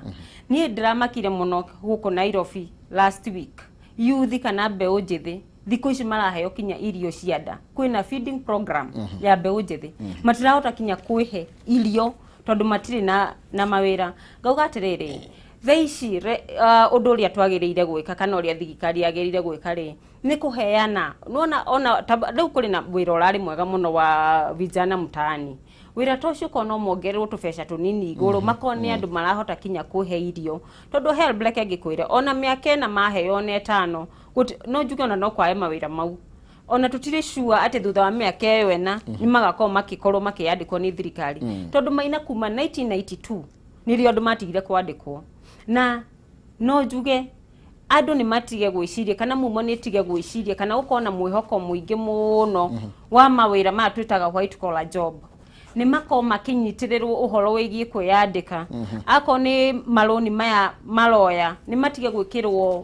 Speaker 2: Niĩ ndĩramakire mũno gũkũ Nairobi last week, youth kana mbeũ njĩthĩ thikũ ici maraheo kinya irio cia nda, kwĩna feeding program ya mbeũ njĩthĩ, matirahota kinya kwĩhe irio tondũ matirĩ na mawĩra. Ngauga atĩrĩrĩ, thaa ici ũndũ ũrĩa twagĩrĩire gwĩka kana ũrĩa thirikari yagĩrĩire gwĩka rĩ, nĩ kũheana nona ona rĩu kũrĩ na wĩra ũrarĩ mwega mũno wa vijana mtaani. Wĩra ta ũcio korwo no mongererwo tũbeca tũnini igũrũ, makorwo nĩ andũ marahota kinya kũhe irio, tondũ HELB, reke ngĩkwĩre, ona mĩaka 4 maheo, ona 5, no njuge ona no kwae mawĩra mau, ona tũtirĩ sure atĩ thutha wa mĩaka ĩyo 4 nĩ magakorwo makĩkorwo makĩandĩkwo nĩ thirikari, tondũ Maina, kuma 1992 nĩrĩo andũ matigire kwandĩkwo. Na no njuge andũ nĩ matige gwĩciria, kana mumo nĩ tige gwĩciria kana gũkorwo na mwĩhoko mũingĩ mũno wa mawĩra maya twĩtaga white collar job. Nĩ makorwo makĩnyitĩrĩrwo ũhoro wĩgiĩ kwĩyandĩka. Akorwo nĩ marũni maya maroya, nĩ matige gwĩkĩrwo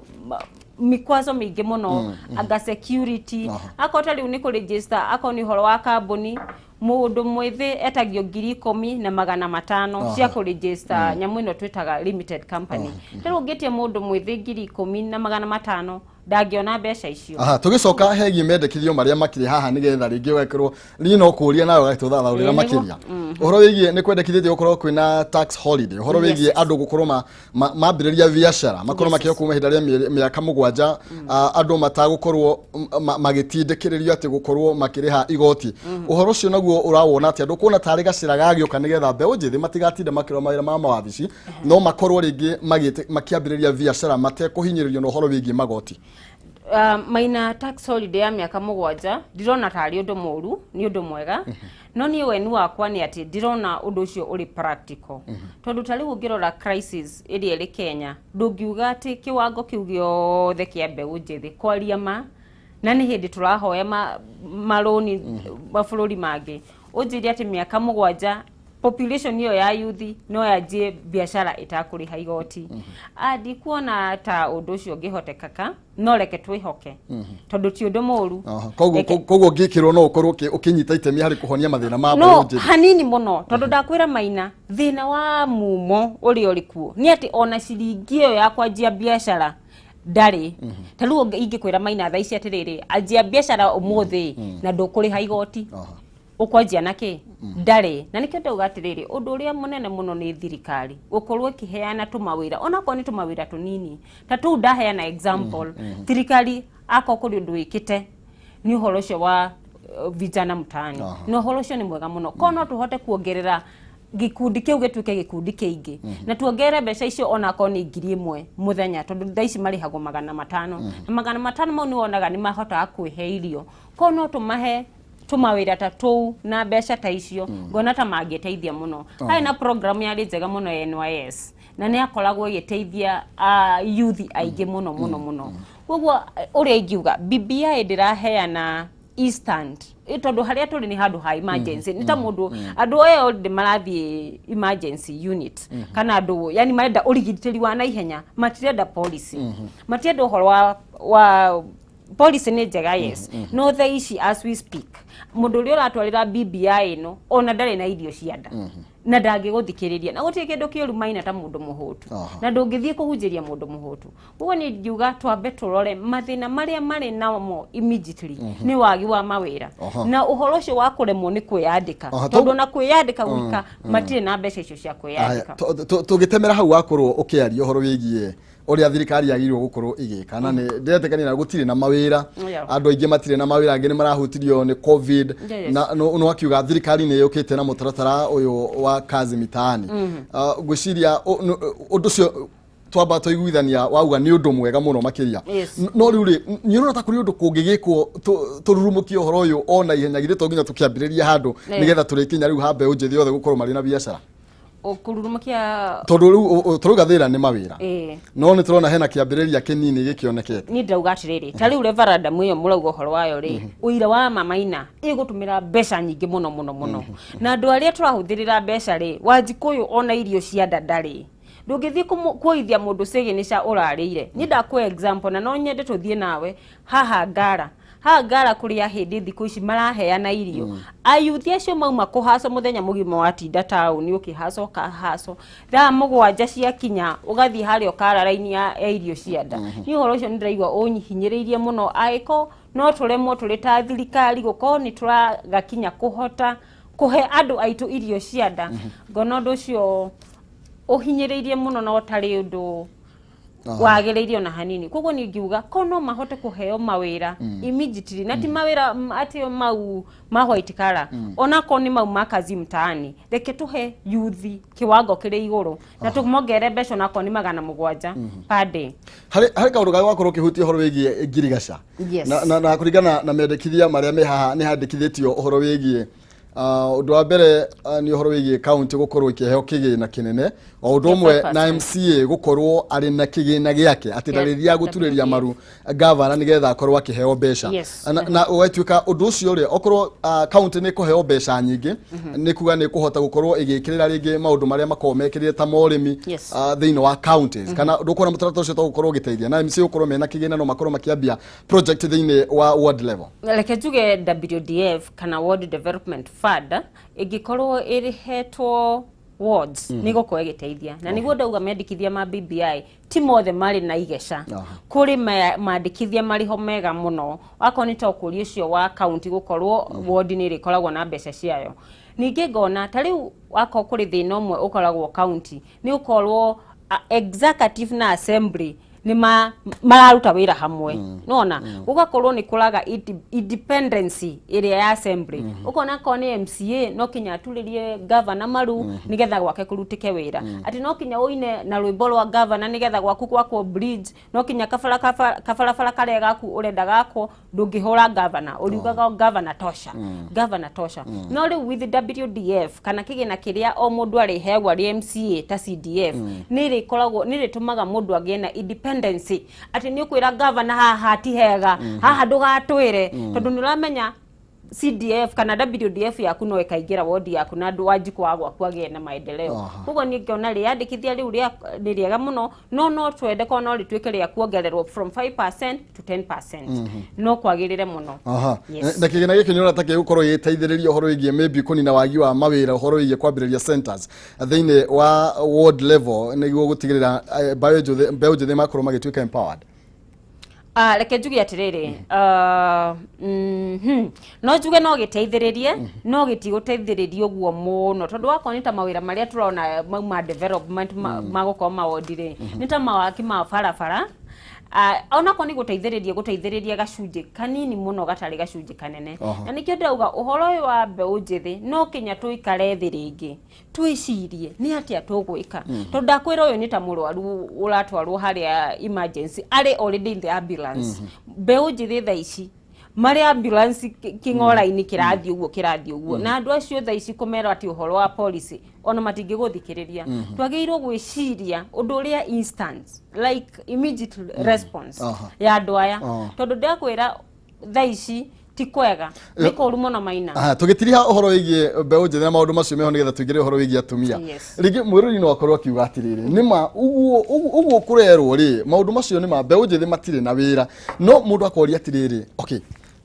Speaker 2: mikwazo mĩingĩ mũno, anga security. Akorwo ta rĩu nĩ kũregister, akorwo nĩ ũhoro wa kambuni. Mũndũ mwĩthĩ etagio 10,500 cia kũregister nyamũ ĩno twĩtaga limited company. Rĩu ũngĩtie mũndũ mwĩthĩ 10,500, ndangĩona mbeca icio.
Speaker 1: Aha, tũgĩcoka hegiĩ mendekithio marĩa makĩrĩ haha, nĩgetha rĩngĩ ũgekĩrwo niĩ no kũũria nawe ũgagĩtũthathaũrĩra.
Speaker 2: Ĩĩ, nĩguo.
Speaker 1: Makĩria ũhoro wĩgiĩ nĩ kwendekithĩtio gũkorwo kwĩna tax holiday, ũhoro wĩgiĩ andũ gũkorwo mambĩrĩria biacara makorwo makĩheo kuma ihinda rĩa mĩaka 7, andũ matagũkorwo magĩtindĩkĩrĩrio atĩ gũkorwo makĩrĩha igoti. Ũhoro ũcio naguo ũrawona atĩ andũ kuona tarĩ gacĩra gagĩũka nĩgetha mbeũ njĩthĩ matigatinde makĩrora mawĩra ma mawabici, no makorwo rĩngĩ makĩambĩrĩria biacara matekũhinyĩrĩrio na ũhoro wĩgiĩ magoti?
Speaker 2: Maina, tax holiday ya mĩaka 7 ndirona tarĩ ũndũ mũru, nĩ ũndũ mwega, no niĩ weni wakwa nĩ atĩ ndirona ũndũ ũcio ũrĩ practical, tondũ ta rĩu ũngĩrora crisis ĩrĩa ĩrĩ Kenya, ndũngiuga atĩ kĩwango kĩu gĩothe kĩa mbeũ njĩthĩ, kwaria ma, na nĩ hĩndĩ tũrahoya marũni mabũrũri mangĩ, ũnjĩre atĩ mĩaka 7 population ĩyo ya youth no yanjie biacara ĩtakũrĩha igoti. Ah, ndikuona ta ũndũ ũcio ũngĩhotekeka, no reke twĩhoke, tondũ ti ũndũ mũru.
Speaker 1: Aha, koguo
Speaker 2: Reke-
Speaker 1: koguo ngĩkĩrwo no ũkorwo ũkĩnyita itemi harĩ kũhonia mathĩna ma
Speaker 2: no
Speaker 1: mbeũ njĩthĩ.
Speaker 2: Hanini mũno, tondũ ndakwĩra Maina, thĩna wa mumo ũrĩa ũrĩ kuo nĩ atĩ ona ciringi ĩyo ya kwanjia biacara ndarĩ. Ta rĩu ingĩkwĩra Maina thaa ici atĩrĩrĩ, anjia biacara ũmũthĩ na ndũkũrĩha igoti, ũkwanjia na kĩ? Ndarĩ. Na nĩkĩo ndauga atĩrĩrĩ, ũndũ ũrĩa mũnene mũno nĩ thirikari gũkorwo ĩkĩheana tũmawĩra, onakorwo nĩ tũmawĩra tũnini ta tũu ndaheana example. Thirikari akorwo kũrĩ ũndũ wĩkĩte nĩ ũhoro ũcio wa vijana mtaani, na ũhoro ũcio nĩ mwega mũno. Korwo no tũhote kuongerera gĩkundi kĩu gĩtuĩke gĩkundi kĩingĩ na tuongerere mbeca icio, onakorwo nĩ 1,000 mũthenya, tondũ thaa ici marĩhagwo 500, na 500 mau nĩ wonaga nĩ mahotaga kwĩhe irio. Korwo no tũmahe tũmawĩra ta tũu na mbeca ta icio, ngona ta mangĩteithia mũno. Harĩ na program yarĩ njega mũno ya NYS, na nĩ yakoragwo ĩgĩteithia youth aingĩ mũno mũno mũno. Koguo ũrĩa ingiuga, BBI ndĩraheana instant, tondũ harĩa tũrĩ nĩ handũ ha emergency. Nĩ ta mũndũ, andũ aya already marathiĩ emergency unit, kana andũ yani marenda ũrigitĩri wa naihenya, matirenda policy, matirenda ũhoro wa policy. Nĩ njega, yes, no thaa ici as we speak, mũndũ ũrĩa ũratwarĩra BBI ĩno ona ndarĩ na irio cia nda na ndangĩgũthikĩrĩria, na gũtirĩ kĩndũ kĩũru Maina ta mũndũ mũhũtu, na ndũngĩthiĩ kũhunjĩria mũndũ mũhũtu. Koguo niĩ ingiuga twambe tũrore mathĩna marĩa marĩ namo immediately, nĩ wagi wa mawĩra na ũhoro ũcio wa kũremwo nĩ kwĩyandĩka, tondũ ona kwĩyandĩka gwika matirĩ na mbeca icio cia kwĩyandĩka.
Speaker 1: Tũgĩtemera hau wakorwo ũkĩaria ũhoro wĩgiĩ ũrĩa thirikari yagĩrĩirwo gũkorwo ĩgĩka, na nĩ ndĩretĩkania na gũtirĩ na mawĩra, andũ aingĩ matirĩ na mawĩra, angĩ nĩ marahutirio nĩ COVID, na no akiuga thirikari nĩ yũkĩte na mũtaratara ũyũ wa kazi mitaani. Ngwĩciria ũndũ ũcio twamba twaiguithania wauga nĩ ũndũ mwega mũno makĩria. No rĩu rĩ, nĩ ũrona ta kũrĩ ũndũ kũngĩgĩkwo tũrurumũkie ũhoro ũyũ ona ihenya? Githĩ to nginya tũkĩambĩrĩria handũ nĩgetha tũrĩkinya rĩu ha mbeũ njĩthĩ othe gũkorwo marĩ na biacara?
Speaker 2: Kũrurumũkia?
Speaker 1: Tondũ rĩu tũrauga thĩna nĩ mawĩra, no nĩ tũrona hena kĩambĩrĩria kĩnini gĩkĩonekete.
Speaker 2: Niĩ ndauga atĩrĩrĩ, ta rĩu referendum ĩyo mũrauga ũhoro wayo rĩ, ũira wa ma Maina, ĩgũtũmĩra mbeca nyingĩ mũno mũno mũno, na andũ arĩa tũrahũthĩrĩra mbeca rĩ, Wanjikũ ũyũ ona irio cia nda ndarĩ. Ndũngĩthiĩ kuoithia mũndũ signature ũrarĩire. Niĩ ndakũhe example, na no nyende tũthiĩ nawe haha Ngara, haha Ngara kũrĩa hĩndĩ thikũ ici maraheana irio. Ayuthi acio mauma kũhaco mũthenya mũgima, watinda taũni ũkĩhaco, ũkahaco, thaa 7 ciakinya ũgathiĩ harĩa ũkara raini ya irio cia nda. Niĩ ũhoro ũcio nĩ ndĩraigua ũnyihinyĩrĩirie mũno. Angĩkorwo no tũremwo tũrĩ ta thirikari gũkorwo nĩ tũragakinya kũhota kũhe andũ aitũ irio cia nda, ngona ũndũ ũcio ũhinyĩrĩirie mũno na ũtarĩ ũndũ wagĩrĩire ona hanini. Koguo niĩ ngiuga ko no mahote kũheo mawĩra immediately, na ti mawĩra atĩ mau ma white collar, onakorwo nĩ mau ma kazi mtaani, reke tũhe youth kĩwango kĩrĩ igũrũ na tũmongerere mbeca, onakorwo nĩ 700 per day.
Speaker 1: Harĩ kaũndũ gagĩ wakorwo ũkĩhutia ũhoro wĩgiĩ ngirigaca, na kũringana na mendekithia marĩa me haha, nĩ handĩkithĩtio ũhoro wĩgiĩ ũndũ wa mbere, nĩ ũhoro wĩgiĩ kaunti gũkorwo ikĩheo kĩgĩna kĩnene, o ũndũ ũmwe na
Speaker 2: 5%.
Speaker 1: MCA gũkorwo arĩ na kĩgĩna gĩake, atĩ ndarĩthiaga gũturĩria maru gavana nĩgetha akorwo akĩheo mbeca. Na ũgatuĩka ũndũ ũcio rĩ, okorwo kaunti nĩ kũheo mbeca nyingĩ, nĩ kuga nĩ kũhota gũkorwo ĩgĩkĩrĩra rĩngĩ maũndũ marĩa makoragwo mekĩrĩre ta morĩmi thĩinĩ wa counties, kana ndũkuona mũtaratara ũcio to gũkorwo ũgĩteithia na MCA gũkorwo mena kĩgĩna no makorwo makĩambia project thĩinĩ wa ward level?
Speaker 2: Reke njuge WDF kana Ward Development Fund. fund ĩngĩkorwo ĩrĩhetwo wards, nĩ gũkorwo ĩgĩteithia, na nĩguo ndauga mendekithia ma BBI ti mothe marĩ na igeca. Kũrĩ mandĩkithia marĩho mega mũno, wakorwo nĩ ta ũkũria ũcio wa county gũkorwo ward nĩ ĩrĩkoragwo na mbeca ciayo. Ningĩ ngona ta rĩu wakorwo kũrĩ thĩna ũmwe ũkoragwo county, nĩ ũkorwo executive na assembly nĩ mararuta wĩra hamwe, nona gũgakorwo nĩ kũraga independency ĩrĩa ya assembly. Ũkona akorwo nĩ MCA no kinya aturĩrie governor maru nĩgetha gwake kũrutĩke wĩra, atĩ no kinya ũine na rwĩmbo rwa governor nĩgetha gwaku gwakwo bridge, no kinya kabarabara karĩa gaku ũrenda gakwo, ndũngĩhũra governor, ũriugaga "Governor tosha, governor tosha." No rĩu with WDF kana kĩgĩna kĩrĩa o mũndũ arĩheagwo arĩ MCA ta CDF, nĩ rĩkoragwo nĩ rĩtũmaga mũndũ agĩe na independency, atĩ nĩ ũkwĩra governor haha ti hega, haha ndũgatwĩre, tondũ nĩ ũramenya CDF kana WDF yaku no ĩkaingĩra wodi yaku na andũ wanjikũ wa gwaku agĩe na maendeleo. Koguo niĩ ngĩona rĩyandĩkithia rĩu nĩ rĩega mũno, no twende korwo no rĩtuĩke rĩa kuongererwo from 5% to 10%, no kwagĩrĩre mũno. Yes.
Speaker 1: Na kĩgĩna gĩkĩ nĩ ũrona ta gĩgũkorwo gĩgĩteithĩrĩria ũhoro wĩgiĩ maybe kũnina wagi wa mawĩra, ũhoro wĩgiĩ kwambĩrĩria centers thĩinĩ wa ward level nĩguo gũtigĩrĩra mbeũ njĩthĩ makorwo magĩtuĩka empowered?
Speaker 2: Reke njuge atĩrĩrĩ, no njuge no gĩteithĩrĩrie, no gĩtigũteithĩrĩria ũguo mũno, tondũ wakorwo nĩ ta mawĩra marĩa tũrona mauma development magũkorwo mawondi rĩ, nĩ ta mawaki ma barabara. Onakorwo nĩ gũteithĩrĩria gacunjĩ kanini mũno, gatarĩ gacunjĩ kanene. Na nĩkĩo ndĩrauga ũhoro ũyũ wa mbeũ njĩthĩ no kinya tũikare thĩ rĩngĩ twĩcirie nĩ atĩa tũgwĩka, tondũ ndakwĩra ũyũ nĩ ta mũrwaru ũratwarwo harĩa emergency, arĩ already in the ambulance. Mbeũ njĩthĩ thaa ici marĩ ambulance kĩng'ora-inĩ kĩrathiĩ ũguo, kĩrathiĩ ũguo, na andũ acio thaa ici kũmera atĩ ũhoro wa policy ona matingĩgũthikĩrĩria. Twagĩrĩirwo gwĩciria ũndũ ũrĩa instant, like immediate response ya andũ aya, tondũ ndakwĩra thaa ici ti kwega, nĩ kũru mũno, Maina.
Speaker 1: Aha, tũgĩtiriha ũhoro wĩgiĩ mbeũ njĩthĩ na maũndũ macio meho nĩgetha tũingĩre ũhoro wĩgiĩ atumia. Rĩngĩ mwĩrori no akorwo akiuga atĩrĩrĩ, nĩma ũguo kũrerwo rĩ, maũndũ macio nĩma mbeũ njĩthĩ matirĩ na wĩra, no mũndũ akoria atĩrĩrĩ, okay,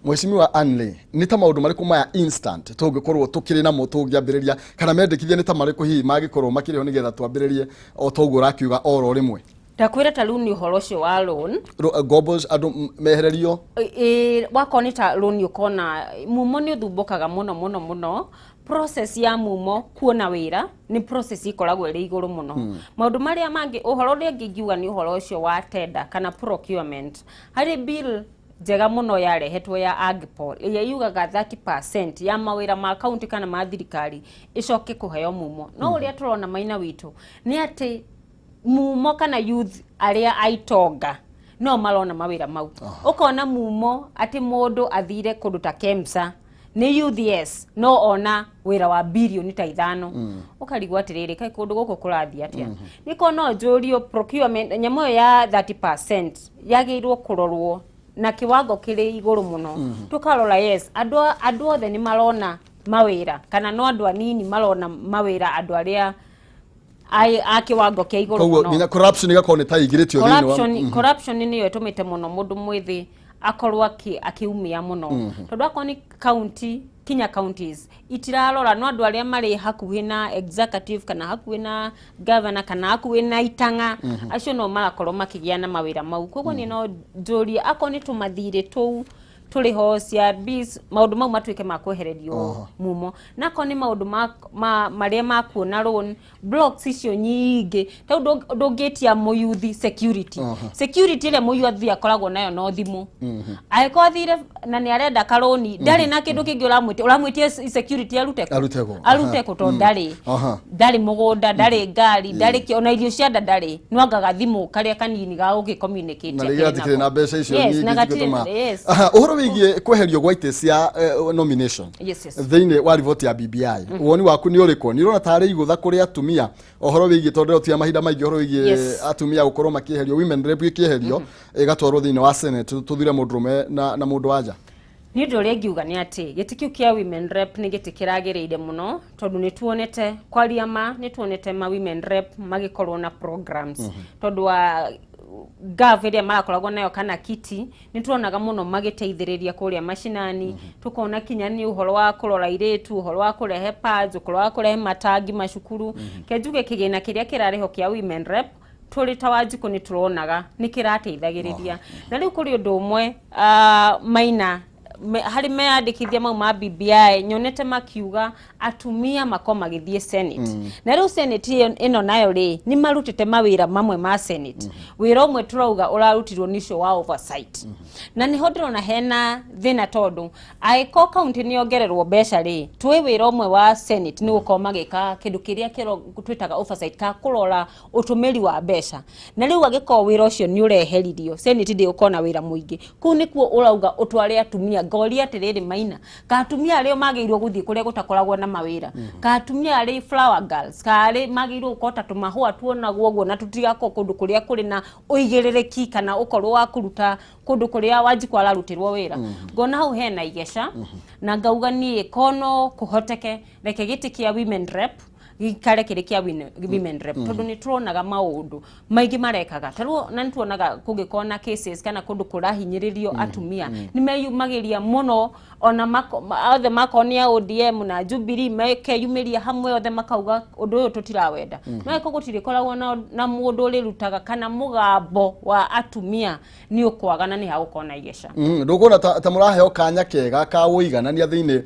Speaker 1: Mheshimiwa Anley, nĩ ta maũndũ marĩkũ maya instant tũngĩkorwo tũkĩrĩ namo tũngĩambĩrĩria, kana mendekithia nĩ ta marĩkũ hihi mangĩkorwo makĩrĩ ho nĩgetha twambĩrĩrie o ta ũguo ũrakiuga oro rĩmwe?
Speaker 2: Ndakwĩra ta rĩu nĩ ũhoro ũcio wa loan.
Speaker 1: Ngombo andũ mehererio.
Speaker 2: Ĩ, wakorwo nĩ ta loan, ũkona mumo nĩ ũthumbũkaga mũno mũno mũno. Process ya mumo kuona wĩra nĩ process ĩkoragwo ĩrĩ igũrũ mũno. Maũndũ marĩa mangĩ, ũhoro ũrĩa ũngĩ ingiuga nĩ ũhoro ũcio wa tender kana procurement. Harĩ bill njega mũno yarehetwo ya AGPO ĩrĩa yugaga 30% ya mawĩra ma kaunti kana ma thirikari ĩcoke kũheo mumo. No ũrĩa tũrona, Maina witũ, nĩ atĩ mumo kana youth arĩa aitonga no marona mawĩra mau. Ũkona mumo atĩ mũndũ athire kũndũ ta KEMSA nĩ youth, yes, no ona wĩra wa birioni ta 5. Ũkarigwo atĩrĩrĩ, kaĩ kũndũ gũkũ kũrathiĩ atĩa? Nĩko no njũrio procurement nyamũ ĩyo ya 30% yagĩrĩirwo kũrorwo na kiwango kĩrĩ igũrũ mũno, tũkarora, yes, andũ othe nĩ marona mawĩra kana no andũ anini marona mawĩra, andũ arĩa a kiwango kĩa igũrũ
Speaker 1: Koguo
Speaker 2: mũno.
Speaker 1: Nginya corruption ĩgakorwo nĩ ta ĩingĩrĩtio thĩinĩ wa
Speaker 2: Corruption nĩyo ĩtũmĩte mũno mũndũ mwĩthĩ akorwo akĩumia mũno, tondũ akorwo nĩ county kinya counties itirarora, no andũ arĩa marĩ hakuhĩ na executive kana hakuhĩ na governor kana hakuhĩ na itang'a, acio no marakorwo makĩgĩa na mawĩra mau. Koguo niĩ no njũrie, akorwo nĩ tũmathirĩ tũu tũrĩ ho CRBs, maũndũ mau matuĩke ma kwehererio mumo, na akorwo nĩ maũndũ marĩa ma kuona loan blocks icio nyingĩ, tau ndũngĩtia mũyuthi security. Security ĩrĩa mũyuthi akoragwo nayo no thimũ. Angĩkorwo athire na nĩ arenda karũni, ndarĩ na kĩndũ kĩngĩ ũramwĩtia, ũramwĩtia security arute kũ?
Speaker 1: Arute kũ?
Speaker 2: Arute kũ? Tondũ ndarĩ ndarĩ mũgũnda, ndarĩ ngari, ndarĩ ona irio cia nda ndarĩ, no anga gathimũ karĩa kanini ga gũgĩ communicate
Speaker 1: Na
Speaker 2: akĩrĩ
Speaker 1: rĩngĩ gatikĩrĩ
Speaker 2: nako.
Speaker 1: Na mbeca icio
Speaker 2: Yes, na
Speaker 1: nyingĩ
Speaker 2: gatirĩ
Speaker 1: cigũtũma.
Speaker 2: Yes.
Speaker 1: Aha, ũhoro wĩgiĩ kweherio gwa itĩ cia nomination
Speaker 2: Yes.
Speaker 1: thĩinĩ wa riboti ya BBI, woni waku nĩ ũrĩkũ? Nĩ ũrona tarĩ igũtha kũrĩ atumia ũhoro wĩgiĩ, tondũ tia mahinda maingĩ ũhoro wĩgiĩ atumia gũkorwo makĩeherio, women rep ĩkĩeherio ĩgatwarwo thĩinĩ wa senate, tũthure mũndũrũme na mũndũ wa nja?
Speaker 2: Nĩ ũndũ ũrĩa ingiuga nĩ atĩ gĩtĩ kĩu kĩa women rep nĩ gĩtĩ kĩragĩrĩire mũno, tondũ nĩ tuonete, kwaria ma, nĩ tuonete ma women rep magĩkorwo na programs, tondũ wa ngav ĩrĩa marakoragwo nayo kana kiti nĩ tuonaga mũno magĩteithĩrĩria kũrĩa macinani. Tukona kinya nĩ ũhoro wa kũrora airĩtu, ũhoro wa kũrehe pads, ũhoro wa kũrehe matangi macukuru. Ke njuge kĩgĩna kĩrĩa kĩrarĩho kĩa women rep tũrĩ ta Wanjikũ nĩ tũronaga nĩ kĩrateithagĩrĩria. Na rĩu kũrĩ ũndũ ũmwe, Maina, harĩ meyandĩkithia mau ma BBI nyonete makiuga atumia makorwo magĩthiĩ Senate. Na rĩu Senate ĩno nayo rĩ, nĩ marutĩte mawĩra mamwe ma Senate. Wĩra ũmwe tũrauga ũrarutirwo nĩ ũcio wa oversight. Na nĩho ndĩrona hena thĩna, tondũ angĩkorwo kaunti nĩ yongererwo mbeca rĩ, tũĩ wĩra ũmwe wa Senate nĩ gũkorwo magĩka kĩndũ kĩrĩa twĩtaga oversight, ka kũrora ũtũmĩri wa mbeca. Na rĩu angĩkorwo wĩra ũcio nĩ ũreheririo, Senate ndĩgũkorwo na wĩra mũingĩ. Kũu nĩkuo ũrauga ũtware atumia. Ngoria atĩrĩrĩ, Maina, ka atumia arĩa magĩrĩirwo gũthiĩ kũrĩa gũtakoragwo na mawĩra, ka atumia arĩ flower girls, ka arĩ magĩrĩirwo gũkorwo ta tũmahũa tuonagwo ũguo na tũtigakorwo kũndũ kũrĩa kũrĩ na ũigĩrĩrĩki kana ũkorwo wa kũruta kũndũ kũrĩa Wanjikũ ararutĩrwo wĩra. Ngona hau hena igeca na ngauga niĩ kono kũhoteke reke gĩtĩ kĩa women rep gĩikare kĩrĩ kĩa women rep, tondũ nĩ turonaga maũndũ maingĩ marekaga tarĩu, na nĩ tuonaga kũngĩkorwo na cases kana kũndũ kũrahinyĩrĩrio atumia nĩ meyumagĩria mũno, ona othe makorwo nĩ a ODM na Jubilee makeyumĩria hamwe othe makauga ũndũ ũyũ tũtirawenda. No ĩko gũtirĩkoragwo na mũndũ ũrĩrutaga kana mũgambo wa atumia nĩ ũkwaga na nĩ hagũkorwo na igeca.
Speaker 1: Ndũkuona ta mũraheo kanya kega ka ũiganania thĩinĩ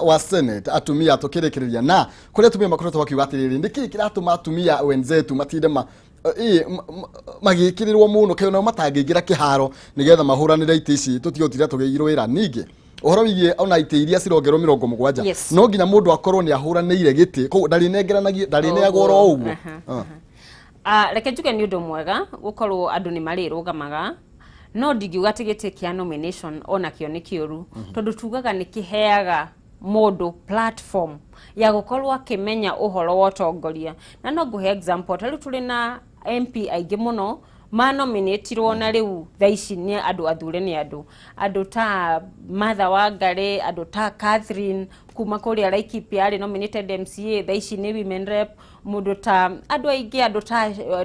Speaker 1: wa Senate atumia tũkĩrĩkĩrĩria, na kũrĩa atumia makoretwo makiuga atĩrĩrĩ, nĩkĩĩ kĩratũma atumia wenzetu matinde ma ĩ magĩkĩrĩrwo mũno, kaĩ onao matangĩingĩra kĩharo nĩgetha mahũranĩre itĩ ici, tũtige gũtinda tũgĩirwo wĩra? Ningĩ ũhoro wĩgiĩ ona itĩ iria cirongerwo 70, no nginya mũndũ akorwo nĩ ahũranĩire gĩtĩ, koguo ndarĩnengeranagio, ndarĩneagwo oro ũguo.
Speaker 2: Reke njuge nĩ ũndũ mwega gũkorwo andũ nĩ marĩrũgamaga, no ndingiuga atĩ gĩtĩ kĩa nomination onakĩo nĩ kĩũru, tondũ tugaga nĩ kĩheaga mũndũ platform ya gũkorwo akĩmenya ũhoro wa ũtongoria. Na no ngũhe example, ta rĩu tũrĩ na MP aingĩ mũno manominatirwo na rĩu thaa ici nĩ andũ athure nĩ andũ ta Martha Wangari, andũ ta Catherine kuma kũrĩa Laikipia arĩ nominated MCA, thaa ici nĩ women rep, mũndũ ta andũ aingĩ, andũ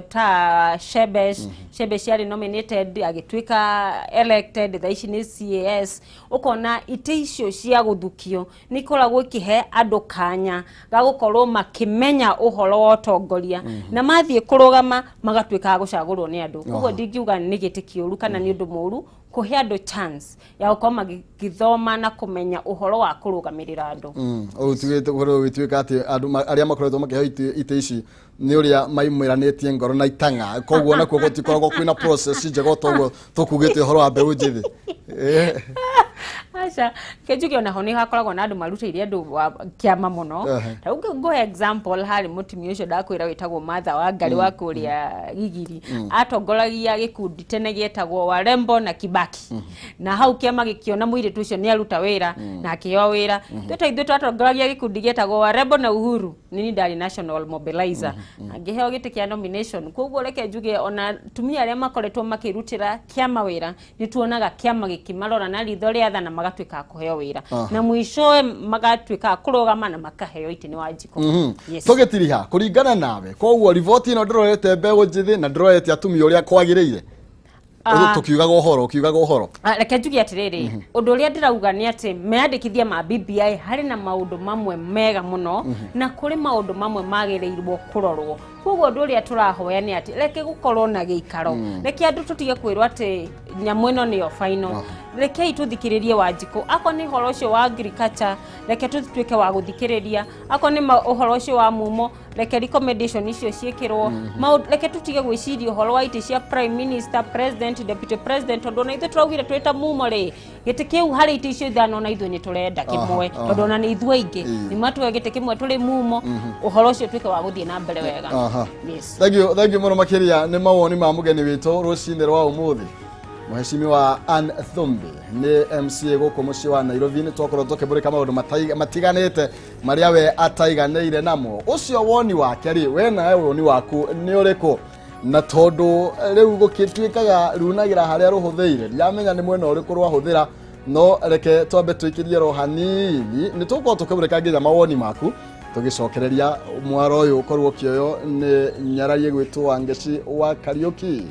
Speaker 2: ta Shebesh. Shebesh arĩ nominated agĩtuĩka elected, thaa ici nĩ CAS. Ũkona itĩ icio cia gũthukio nĩ ikoragwo ikĩhe andũ kanya ga gũkorwo makĩmenya ũhoro wa ũtongoria, na mathiĩ kũrũgama magatuĩka a gũcagũrwo nĩ andũ. Koguo ndingiuga nĩ gĩtĩ kĩũru kana nĩ ũndũ mũũru kũhe andũ chance ya gũkorwo magĩthoma na kũmenya ũhoro wa kũrũgamĩrĩra andũ.
Speaker 1: Ũtuĩte ũhoro gũgĩtuĩka atĩ andũ arĩa makoretwo makĩheo itĩ ici nĩ ũrĩa maimĩranĩtie ngoro na itang'a, koguo nakuo gũtikoragwo kwĩna process njega ta ũguo tũkugĩte ũhoro wa mbeũ njĩthĩ.
Speaker 2: Aca, kenjuge onaho nĩ hakoragwo na andũ marutĩire andũ wa kĩama mũno. Ta rĩu ngũhe example, harĩ mũtumia ũcio ndakwĩra wĩtagwo Martha Wangari wa kũrĩa Gigiri, atongoragia gĩkundi tene gĩetagwo Warembo na Kibaki, na hau kĩama gĩkĩona mũirĩtu ũcio nĩ aruta wĩra na akĩheo wĩra. Twĩ ta ithuĩ twatongoragia gĩkundi gĩetagwo Warembo na Uhuru, nini ndarĩ national mobilizer na ngĩheo gĩtĩ kĩa nomination. Koguo reke njuge ona atumia arĩa makoretwo makĩrutĩra kĩama wĩra nĩ tuonaga kĩama gĩkĩmarora na ritho rĩa tha na magatuĩka a kũheo wĩra, na mũicowe magatuĩka a kũrũgama na makaheo itĩ nĩ Wanjikũ. Yes.
Speaker 1: Tũgĩtiriha kũringana nawe, koguo riboti ĩno ndĩrorete mbeũ njĩthĩ na ndĩrorete atumia ũrĩa kwagĩrĩire? Tũkiugaga ũhoro, ũkiugaga ũhoro.
Speaker 2: Reke njuge atĩrĩrĩ, ũndũ ũrĩa ndĩrauga nĩ atĩ meyandĩkithia ma BBI harĩ na maũndũ mamwe mega mũno na kũrĩ maũndũ mamwe magĩrĩirwo kũrorwo. Koguo ũndũ ũrĩa tũrahoya nĩ atĩ reke gũkorwo na gĩikaro, reke andũ tũtige kwĩrwo atĩ nyamũ ĩno nĩyo final. Rekei tũthikĩrĩrie Wanjikũ, akorwo nĩ ũhoro ũcio wa agriculture, reke tũtuĩke wa gũthikĩrĩria, akorwo nĩ ũhoro ũcio wa mumo, reke recommendation icio ciĩkĩrwo. Reke tũtige gwĩciria ũhoro wa itĩ cia prime minister, president, deputy president, tondũ ona ithuĩ tũraugire twĩ ta mumo rĩ, gĩtĩ kĩu harĩ itĩ icio ithano ona ithuĩ nĩ tũrenda kĩmwe, tondũ ona nĩ ithuĩ aingĩ nĩ matũhe gĩtĩ kĩmwe tũrĩ mumo, ũhoro ũcio ũtuĩke wa gũthiĩ na mbere wega. Yes.
Speaker 1: Thank you, thank you mũno makĩria. Nĩ mawoni ma mũgeni witũ rũcinĩ rwa ũmũthĩ, mũhecimiwa Ann Thumbi, nĩ MCA gũkũ mũciĩ wa Nairobi. Nĩ twakorwo tũkĩmũrĩka maũndũ matiganĩte marĩa we ataiganĩire namo. Ũcio woni wake rĩ, we nawe woni waku nĩ ũrĩkũ? Na tondũ rĩu gũkĩtuĩkaga runagĩra harĩa rũhũthĩire, ndiramenya nĩ mwena ũrĩkũ rwahũthĩra, no reke twambe tũikĩrie ro hanini. Nĩ tũgũkorwo tũkĩmũrĩka nginya mawoni maku tũgĩcokereria mwaro ũyũ ũkorwo ũkĩoywo nĩ nyararie gwĩtwo Wangeci wa Kariũki.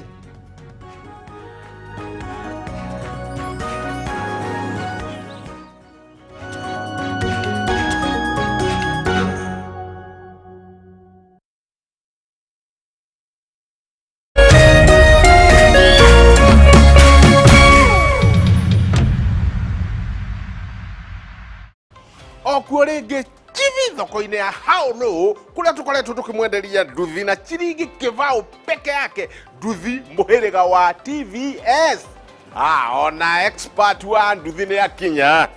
Speaker 3: Okuo rĩngĩ Chibi thoko-inĩ ya Haũnũ kũrĩa tũkoretwo tũkĩmwenderia nduthi na chiringi kĩbaũ peke yake, nduthi mũhĩrĩga wa TVS. Ona expert wa nduthi nĩ akinya.